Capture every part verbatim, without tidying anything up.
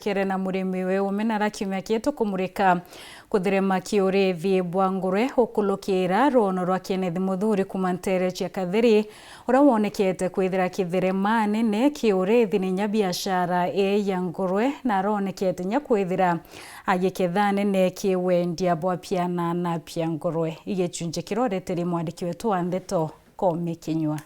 Kere na murimi we umenara kiumia kii tukumurika kutherema kiurithi bwa ngurwe ukulukira rwono rwa Kenneth Muthuri kuuma nteere cia Katheri, uria wonekete kwithira kitherema nene kiurithi ni nya biashara ii ya ngurwe, na aronekete nya kwithira agiketha nene kiwendia bwa piana na pia ngurwe. Igicunji kiria ureteri mwandiki wetu wa ndeto Koome Kinyua.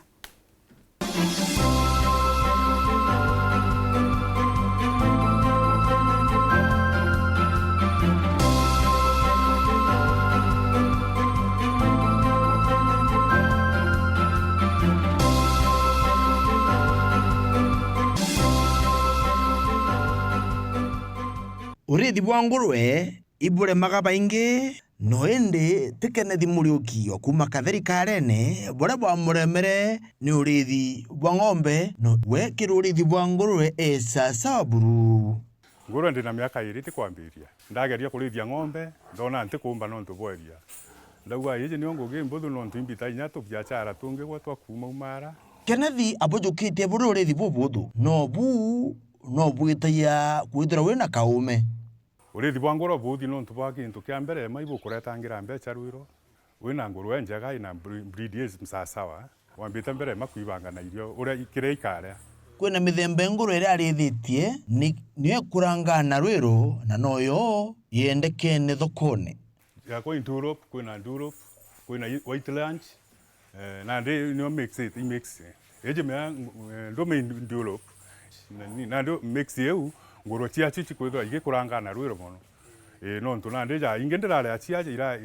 Urithi bwa ngurwe iburemaga baingi, no indi ti Kenneth Muriuki o kuuma Katheri Karene buria bwamuremere ni urithi bwa ng'ombe, no we kiri urithi bwa ngurwe e sasawa buru. Ngurwe ndi na miaka iiri tikwambiria. Ndageria kurithia ng'ombe, ndona ntikumba nontu bwa iria. Ndauga, "Iji nio ngugi mbuthu nontu imbita inya tubiachara tungi gwa twa kuuma umara." Kenneth abujukitie buri urithi bubuthu, no bu no bwitagia kwithirwa wina kaume. Urithi bwa ngurwe buthi nontu bwa gintu kia mbere, ema ibukuretangira mbecha rwiro. Wina ngurwe njega, ina bre-, breed is msasawa. Wambite mbere, ema kwibanga na irio, uria i-, kiria ikaria. Kwina mithemba ya ngurwe iria arithitie, ni, niyo ikurangaa na rwiro, na noyo yendekene thokone. Yakwa i Durop, kwina Durop, kwina i-, White Range, eh, nandi nio mix it, i mix. Iji mea, eh, ndume i Durop, na ni, nandi mix iu, ngurwe ciacio cikwithirwa igikuranga na rwiro mono. Eh, nontu nandi ja, ingi ndirarea ciaja ira,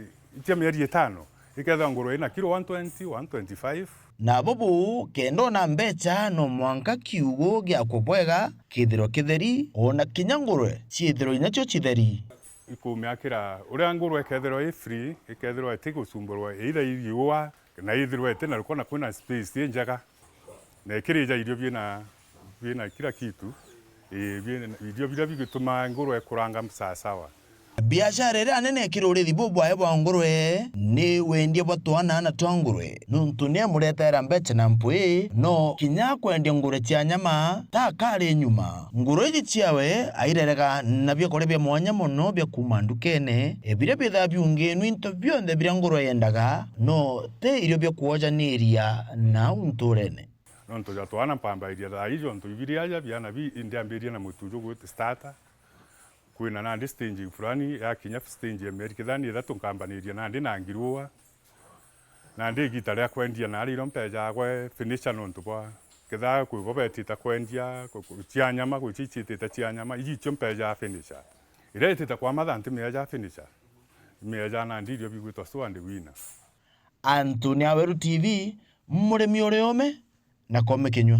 cia mieri itano, ikethirwa ngurwe ina kilo one twenty, one twenty-five. Na bubu, kenda ona mbecha, no mwanka kiugo giakwe bwega, kithirwa kitheri, ona kinya ngurwe ciithirwa inacio citheri. Ikumiakira uria ngurwe ikethirwa i free, ikethirwa iti gucumburwa either i riua, na ithirwa iti na ruko na kwina space i njega, na ikirija irio biina, biina kila kitu, ii, biina irio biria bigitumaa ngurwe ikuranga sasawa. Biashara iria nene ikiri urithi bubwae bwa ngurwe ni wendia bwa twana na twa ngurwe, nuntu ni amuretera mbecha na mpwi, no kinya kwendia ngurwe cia nyama ta akari nyuma. Ngurwe iji ciawe airerega na biakuria bia mwanya mono bia kuuma ndukene, e, biria bithaa biunginwe into bionthe biria ngurwe yendaga, no ti irio bia kwojaniria nau nturene. Nontu ja twana mpambairia thaa iji, ontu ibiria aja biana bi, ndiambiria na mutu jugwita starter. Kwina nandi stage fulani, yakinya stage ya mieri kethira ni ithatu, nkambaniria nandi na ngirua. Nandi igita ria kwendia nari irio mpejaga gwe finisher nontu bwa kethira kwi bo betite kwendia, ku-, ku-, cia nyama, gwi cia iciitite cia nyama, iji icio mpejaga finisher. Iria itite kwa mathaa ntimiejaga finisher. Imiejaga nandi irio bigwitwa slow and winner. Anthony Aweru T V, murimi uria ume na Koome Kinyua.